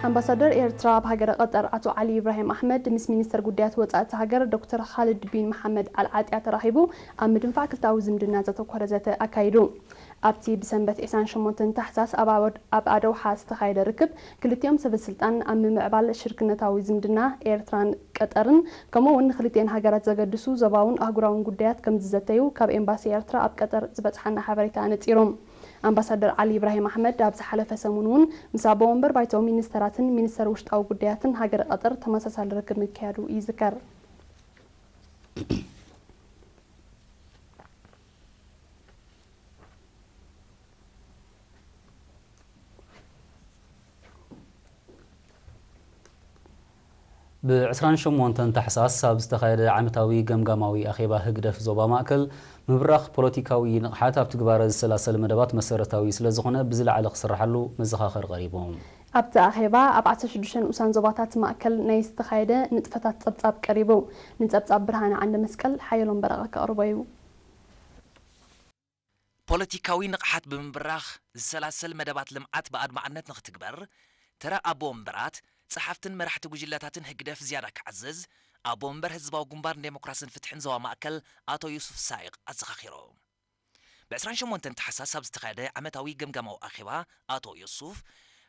ኣምባሳደር ኤርትራ ኣብ ሃገረ ቀጠር ኣቶ ዓሊ ኢብራሂም ኣሕመድ ምስ ሚኒስተር ጉዳያት ወጻኢ እታ ሃገር ዶክተር ኻልድ ቢን መሓመድ ኣል ዓጥያ ተራኺቡ ኣብ ምድንፋዕ ክልተኣዊ ዝምድና ዘተኮረ ዘተ ኣካይዱ። ኣብቲ ብሰንበት ዕስራን ሸሞንተን ታሕሳስ ኣብ ኣወድ-፣ ኣብ ኣደውሓ ዝተኻየደ ርክብ ክልቲኦም ሰበ ስልጣን ኣብ ምምዕባል ሽርክነታዊ ዝምድና ኤርትራን ቀጠርን ከምኡ እውን ንክልቲኤን ሃገራት ዘገድሱ ዞባውን ኣህጉራውን ጉዳያት ከም ዝዘተዩ ካብ ኤምባሲ ኤርትራ ኣብ ቀጠር ዝበጽሓና ሓበሬታ ኣነጺሩ። ኣምባሳደር ዓሊ ኢብራሂም ኣሕመድ ኣብ ዝሓለፈ ሰሙን እውን ምስ ኣቦ ወንበር ባይቶ ሚኒስተራትን ሚኒስተር ውሽጣዊ ጉዳያትን ሃገረ ቀጠር ተመሳሳሊ ርክብ ምክያዱ ይዝከር። ብ ዕስራን ሸሞንተን ታሕሳስ ኣብ ዝተኻየደ ዓመታዊ ገምጋማዊ ኣኼባ ህግደፍ ዞባ ማእከል፣ ምብራኽ ፖለቲካዊ ንቕሓት ኣብ ትግባረ ዝሰላሰል መደባት መሰረታዊ ስለ ዝኾነ ብዝለዓለ ክስርሓሉ መዘኻኸሪ ቀሪቡ። ኣብቲ ኣኼባ ኣብ ዓሰርተ ሽዱሽተ ንኡሳን ዞባታት ማእከል ናይ ዝተኻየደ ንጥፈታት ጸብጻብ ቀሪቡ። ንጸብጻብ ብርሃነ ዓንደ መስቀል ሓየሎም በረቐ ከቕርቦ እዩ። ፖለቲካዊ ንቕሓት ብምብራኽ ዝሰላሰል መደባት ልምዓት ብኣድማዕነት ንኽትግበር፣ ተራ ኣቦ ወንበራት፣ ጸሓፍትን መራሕቲ ጉጅለታትን ህግደፍ ዝያዳ ክዓዝዝ፣ ኣቦ ወንበር ህዝባዊ ግንባር ንዴሞክራስን ፍትሕን ዞባ ማእከል ኣቶ ዩሱፍ ሳይቕ ኣዘኻኺሩ። ብ ዕስራን ሸሞንተን ታሕሳስ ኣብ ዝተኻየደ ዓመታዊ ገምጋማዊ ኣኼባ ኣቶ ዮሱፍ፣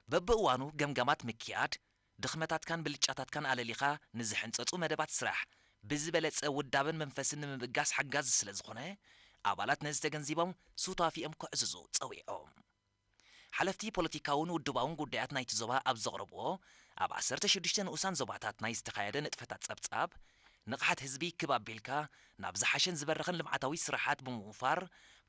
በብእዋኑ ገምጋማት ምክያድ፣ ድኽመታትካን ብልጫታትካን ኣለሊኻ ንዝሕንጸጹ መደባት ስራሕ ብዝበለጸ ውዳበን መንፈስን ንምብጋስ ሓጋዚ ስለ ዝኾነ፣ ኣባላት ነዚ ተገንዚቦም ሱታፊኦም ክዕዝዙ ጸዊዖም። ሓለፍቲ ፖለቲካውን ውድባውን ጉዳያት ናይቲ ዞባ ኣብ ዘቕረብዎ፣ ኣብ ዓሰርተ ሽዱሽተ ንኡሳን ዞባታት ናይ ዝተኻየደ ንጥፈታት ጸብጻብ፣ ንቕሓት ህዝቢ ክብ ኣቢልካ ናብ ዝሓሸን ዝበረኸን ልምዓታዊ ስራሓት ብምውፋር፣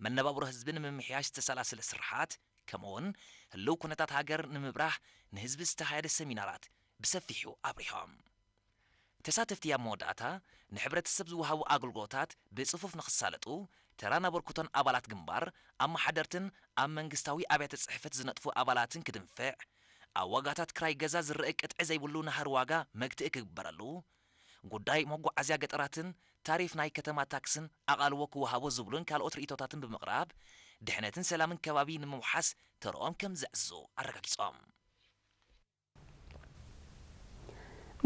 መነባብሮ ህዝቢ ንምምሕያሽ ዝተሰላሰለ ስራሓት፣ ከምኡውን ህልው ኩነታት ሃገር ንምብራህ ንህዝቢ ዝተኻየደ ሰሚናራት ብሰፊሑ ኣብሪሆም። ተሳተፍቲ ኣብ መወዳእታ ንሕብረተሰብ ዝወሃቡ ኣገልግሎታት ብጽፉፍ ንኽሳለጡ ተራን ኣበርክቶን ኣባላት ግንባር፣ ኣመሓደርትን ኣብ መንግስታዊ ኣብያተ ጽሕፈት ዝነጥፉ ኣባላትን ክድንፍዕ፣ ኣብ ዋጋታት ክራይ ገዛ ዝረአ ቅጥዒ ዘይብሉ ናህሪ ዋጋ መግትኢ ክግበረሉ፣ ጉዳይ መጓዓዝያ ገጠራትን ታሪፍ ናይ ከተማ ታክስን ኣቓልቦ ክወሃቦ ዝብሉን ካልኦት ርእይቶታትን ብምቕራብ፣ ድሕነትን ሰላምን ከባቢ ንምውሓስ ተርኦም ከም ዘዕዝዙ ኣረጋጊጾም።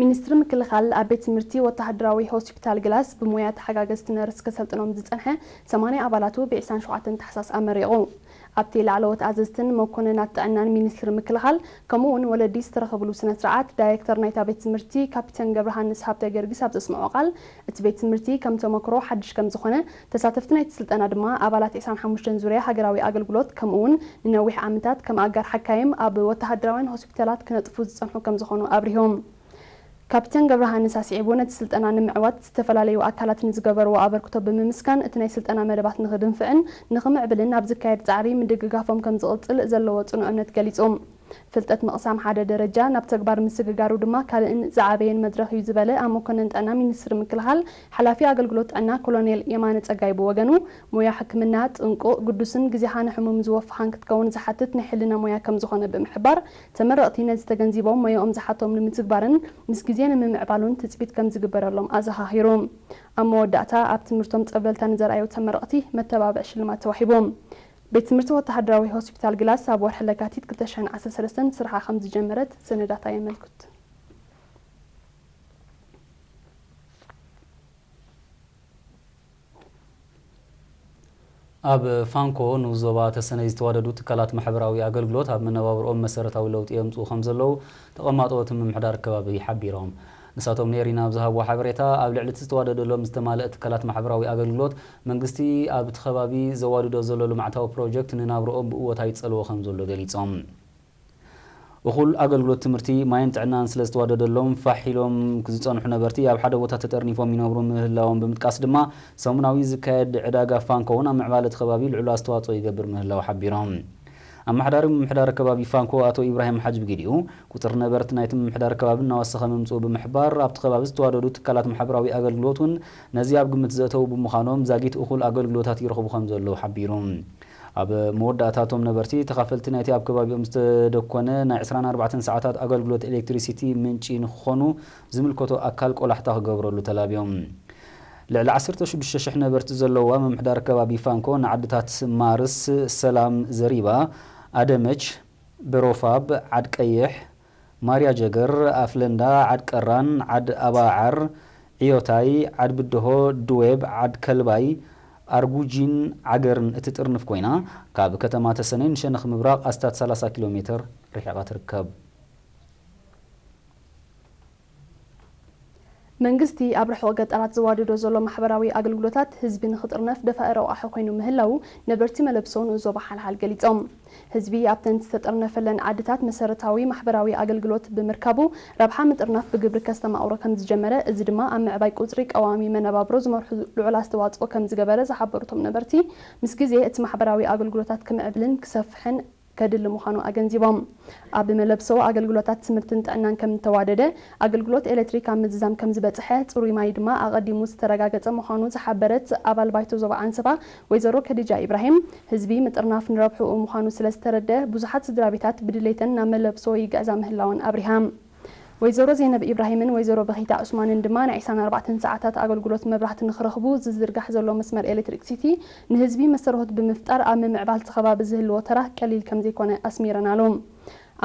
ሚኒስትሪ ምክልኻል ኣብ ቤት ትምህርቲ ወተሃደራዊ ሆስፒታል ግላስ ብሞያ ተሓጋገዝቲ ነርስ ከሰልጥኖም ዝጸንሐ ሰማንያ ኣባላቱ ብ ዕስራን ሸውዓተን ታሕሳስ ኣመሪቑ። ኣብቲ ላዕለዎት ኣዘዝትን መኮንናት ጥዕናን ሚኒስትሪ ምክልኻል ከምኡ እውን ወለዲ ዝተረኸብሉ ስነ ስርዓት ዳይሬክተር ናይታ ቤት ትምህርቲ ካፒተን ገብረሃንስ ሃብተ ጊዮርጊስ ኣብ ዘስምዖ ቃል፣ እቲ ቤት ትምህርቲ ከም ተመክሮ ሓድሽ ከም ዝኾነ፣ ተሳተፍቲ ናይቲ ስልጠና ድማ ኣባላት ዕስራን ሓሙሽተን ዙርያ ሃገራዊ ኣገልግሎት ከምኡ እውን ንነዊሕ ዓመታት ከም ኣጋር ሓካይም ኣብ ወተሃደራውያን ሆስፒታላት ክነጥፉ ዝጸንሑ ከም ዝኾኑ ኣብሪሆም። ካፒተን ገብረሃንስ ኣስዒቡ ነቲ ስልጠና ንምዕዋት ዝተፈላለዩ ኣካላት ንዝገበርዎ ኣበርክቶ ብምምስጋን፣ እቲ ናይ ስልጠና መደባት ንኽድንፍዕን ንኽምዕብልን ኣብ ዝካየድ ጻዕሪ ምድግጋፎም ከም ዝቕጽል ዘለዎ ጽኑዕ እምነት ገሊጹ። ፍልጠት ምቕሳም ሓደ ደረጃ፣ ናብ ተግባር ምስግጋሩ ድማ ካልእን ዝዓበየን መድረኽ እዩ ዝበለ ኣብ መኮነን ጥዕና ሚኒስትሪ ምክልኻል ሓላፊ ኣገልግሎት ጥዕና ኮሎኔል የማነ ጸጋይ ብወገኑ፣ ሞያ ሕክምና ጥንቁቕ፣ ግዱስን ግዜኻ ንሕሙም ዝወፍኻን ክትከውን ዝሓትት ናይ ሕልና ሞያ ከም ዝኾነ ብምሕባር፣ ተመረቕቲ ነዚ ተገንዚቦም ሞያኦም ዝሓቶም ንምትግባርን ምስ ግዜ ንምምዕባሉን ትጽቢት ከም ዝግበረሎም ኣዘኻኺሩ። ኣብ መወዳእታ ኣብ ትምህርቶም ጸብለልታ ንዘርኣዩ ተመረቕቲ መተባብዒ ሽልማት ተዋሂቡ። ቤት ትምህርቲ ወተሃደራዊ ሆስፒታል ግላስ ኣብ ወርሒ ለካቲት ክልተ ሽሕን ዓሰርተ ሰለስተን ስርሓ ከም ዝጀመረት ሰነዳታ የመልክቱ። ኣብ ፋንኮ ንኡስ ዞባ ተሰነይ ዝተዋደዱ ትካላት ማሕበራዊ ኣገልግሎት ኣብ መነባብርኦም መሰረታዊ ለውጢ የምጽኡ ከም ዘለዉ ተቐማጦ እቲ ምምሕዳር ከባቢ ሓቢሮም። ንሳቶም ነይሪና ኣብ ዝሃብዎ ሓበሬታ፣ ኣብ ልዕሊ እቲ ዝተዋደደሎም ዝተማልአ ትካላት ማሕበራዊ ኣገልግሎት፣ መንግስቲ ኣብቲ ከባቢ ዘዋድዶ ዘሎ ልምዓታዊ ፕሮጀክት ንናብርኦም ብእወታ ይጸልዎ ከም ዘሎ ገሊጾም። እኹል ኣገልግሎት ትምህርቲ፣ ማይን ጥዕናን ስለ ዝተዋደደሎም፣ ፋሕ ኢሎም ዝጸንሑ ነበርቲ ኣብ ሓደ ቦታ ተጠርኒፎም ይነብሩ ምህላዎም ብምጥቃስ ድማ፣ ሰሙናዊ ዝካየድ ዕዳጋ ፋንኮ እውን ኣብ ምዕባለ እቲ ከባቢ ልዑል ኣስተዋጽኦ ይገብር ምህላው ሓቢሮም። ኣመሓዳሪ ምምሕዳር ከባቢ ፋንኮ ኣቶ ኢብራሂም ሓጅ ብግዲኡ፣ ቁጽሪ ነበርቲ ናይቲ ምምሕዳር ከባቢ እናወሰኸ ምምጽኡ ብምሕባር፣ ኣብቲ ከባቢ ዝተዋደዱ ትካላት ማሕበራዊ ኣገልግሎት እውን ነዚ ኣብ ግምት ዘእተዉ ብምዃኖም፣ ዛጊት እኹል ኣገልግሎታት ይረኽቡ ከም ዘለዉ ሓቢሩ። ኣብ መወዳእታ፣ እቶም ነበርቲ ተኻፈልቲ ናይቲ ኣብ ከባቢኦም ዝተደኮነ ናይ ዕስራን ኣርባዕተን ሰዓታት ኣገልግሎት ኤሌክትሪሲቲ ምንጪ ንክኾኑ ዝምልከቶ ኣካል ቆላሕታ ክገብረሉ ተላብዮም። ልዕሊ ዓሰርተ ሽዱሽተ ሽሕ ነበርቲ ዘለዋ ምምሕዳር ከባቢ ፋንኮ፣ ንዓድታት ማርስ፣ ሰላም፣ ዘሪባ፣ ኣደመች፣ በሮፋብ፣ ዓድ ቀይሕ፣ ማርያ ጀገር፣ ኣፍለንዳ፣ ዓድ ቀራን፣ ዓድ ኣባዓር፣ ዕዮታይ፣ ዓድ ብድሆ፣ ድዌብ፣ ዓድ ከልባይ፣ ኣርጉጂን ዓገርን እትጥርንፍ ኮይና፣ ካብ ከተማ ተሰነይ ንሸነኽ ምብራቕ ኣስታት ሰላሳ ኪሎ ሜትር ርሒቓ ትርከብ። መንግስቲ ኣብ ርሑቕ ገጠራት ዘዋድዶ ዘሎ ማሕበራዊ ኣገልግሎታት ህዝቢ ንኽጥርነፍ ደፋኢ ረቋሒ ኮይኑ ምህላዉ ነበርቲ መለብሶ ንኡስ ዞባ ሓልሓል ገሊጾም። ህዝቢ ኣብተን ዝተጠርነፈለን ዓድታት መሰረታዊ ማሕበራዊ ኣገልግሎት ብምርካቡ ረብሓ ምጥርናፍ ብግብሪ ከስተማቕሮ ከም ዝጀመረ፣ እዚ ድማ ኣብ ምዕባይ ቁጽሪ ቀዋሚ መነባብሮ ዝመርሑ ልዑል ኣስተዋጽኦ ከም ዝገበረ ዝሓበሩ እቶም ነበርቲ፣ ምስ ግዜ እቲ ማሕበራዊ ኣገልግሎታት ክምዕብልን ክሰፍሕን ከድሊ ምዃኑ ኣገንዚቦም። ኣብ መለብሶ ኣገልግሎታት ትምህርትን ጥዕናን ከም ዝተዋደደ፣ ኣገልግሎት ኤሌክትሪክ ኣብ ምዝዛም ከም ዝበጽሐ፣ ጽሩይ ማይ ድማ ኣቐዲሙ ዝተረጋገጸ ምዃኑ ዝሓበረት ኣባል ባይቶ ዞባ ዓንሰባ ወይዘሮ ከዲጃ ኢብራሂም፣ ህዝቢ ምጥርናፍ ንረብሕኡ ምዃኑ ስለ ዝተረደ፣ ብዙሓት ስድራ ቤታት ብድሌተን ናብ መለብሶ ይግዕዛ ምህላወን ኣብሪሃ። ወይዘሮ ዜነብ ኢብራሂምን ወይዘሮ በኺታ ዑስማንን ድማ ናይ ዕስራን ኣርባዕተን ሰዓታት ኣገልግሎት መብራህቲ ንኽረኽቡ ዝዝርጋሕ ዘሎ መስመር ኤሌክትሪክሲቲ ንህዝቢ መስተርሆት ብምፍጣር ኣብ ምምዕባል እቲ ከባቢ ዝህልዎ ተራ ቀሊል ከም ዘይኮነ ኣስሚረናሉ።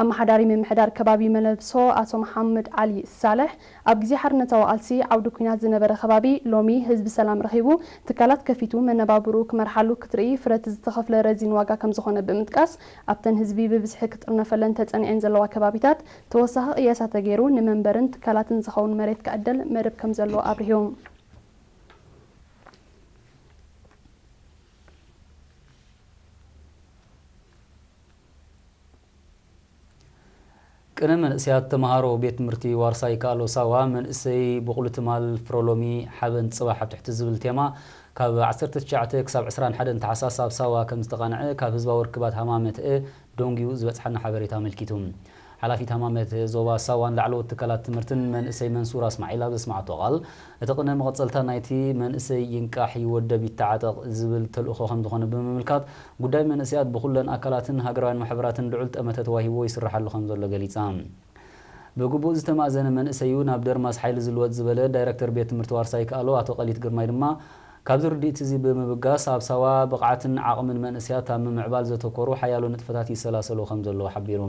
ኣመሓዳሪ ምምሕዳር ከባቢ መለብሶ ኣቶ መሓመድ ዓሊ ሳልሕ፣ ኣብ ግዜ ሓርነታዊ ቃልሲ ዓውዲ ኲናት ዝነበረ ከባቢ ሎሚ ህዝቢ ሰላም ረኺቡ ትካላት ከፊቱ መነባብርኡ ክመርሓሉ ክትርኢ ፍረ እቲ ዝተኸፍለ ረዚን ዋጋ ከም ዝኾነ ብምጥቃስ፣ ኣብተን ህዝቢ ብብዝሒ ክጥርነፈለን ተጸኒዐን ዘለዋ ከባቢታት ተወሳኺ ቅየሳ ተገይሩ ንመንበርን ትካላትን ዝኸውን መሬት ክዕደል መደብ ከም ዘሎ ኣብሪሁ። ቅነ መንእሰያት ተምሃሮ ቤት ትምህርቲ ዋርሳይ ካሎ ሳዋ መንእሰይ ብቑሊ ትማል ፍረሎሚ ሓበን ጽባሕ ኣብ ትሕቲ ዝብል ቴማ ካብ ዓሰርተ ትሽዓተ ክሳብ ዕስራን ሓደን ታሕሳስ ኣብ ሳዋ ከም ዝተቓንዐ ካብ ህዝባዊ ርክባት ሃማመትአ ደንጉዩ ዝበጽሓና ሓበሬታ ኣመልኪቱ። ሓላፊት ሃማመት ዞባ ሳዋን ላዕለዎት ትካላት ትምህርትን መንእሰይ መንሱር ኣስማዒል ኣብ ዘስማዓቶ ቃል፣ እቲ ቅነ መቐጸልታ ናይቲ መንእሰይ ይንቃሕ፣ ይወደብ፣ ይተዓጠቕ ዝብል ተልእኾ ከም ዝኾነ ብምምልካት፣ ጉዳይ መንእሰያት ብኹለን ኣካላትን ሃገራውያን ማሕበራትን ልዑል ጠመተ ተዋሂብዎ ይስርሓሉ ከም ዘሎ ገሊጻ። ብግቡእ ዝተማእዘነ መንእሰይ እዩ ናብ ደርማስ ሓይሊ ዝልወጥ ዝበለ ዳይረክተር ቤት ትምህርቲ ዋርሳይ ከኣሎ ኣቶ ቀሊት ግርማይ ድማ፣ ካብዚ ርድኢት እዚ ብምብጋስ፣ ኣብ ሳዋ ብቕዓትን ዓቕምን መንእሰያት ኣብ ምምዕባል ዘተኮሩ ሓያሎ ንጥፈታት ይሰላሰሉ ከም ዘለዉ ሓቢሩ።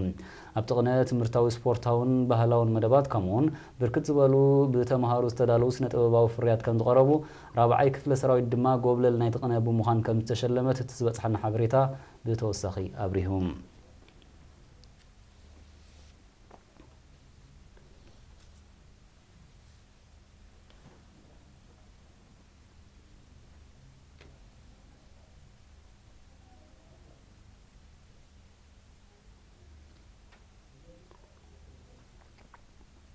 ኣብቲ ቅነ ትምህርታዊ፣ ስፖርታውን ባህላውን መደባት፣ ከምኡውን ብርክት ዝበሉ ብተምሃሮ ዝተዳለዉ ስነ ጥበባዊ ፍርያት ከም ዝቐረቡ፣ ራብዓይ ክፍለ ሰራዊት ድማ ጎብለል ናይቲ ቅነ ብምዃን ከም ዝተሸለመት እቲ ዝበጽሓና ሓበሬታ ብተወሳኺ ኣብሪሁ።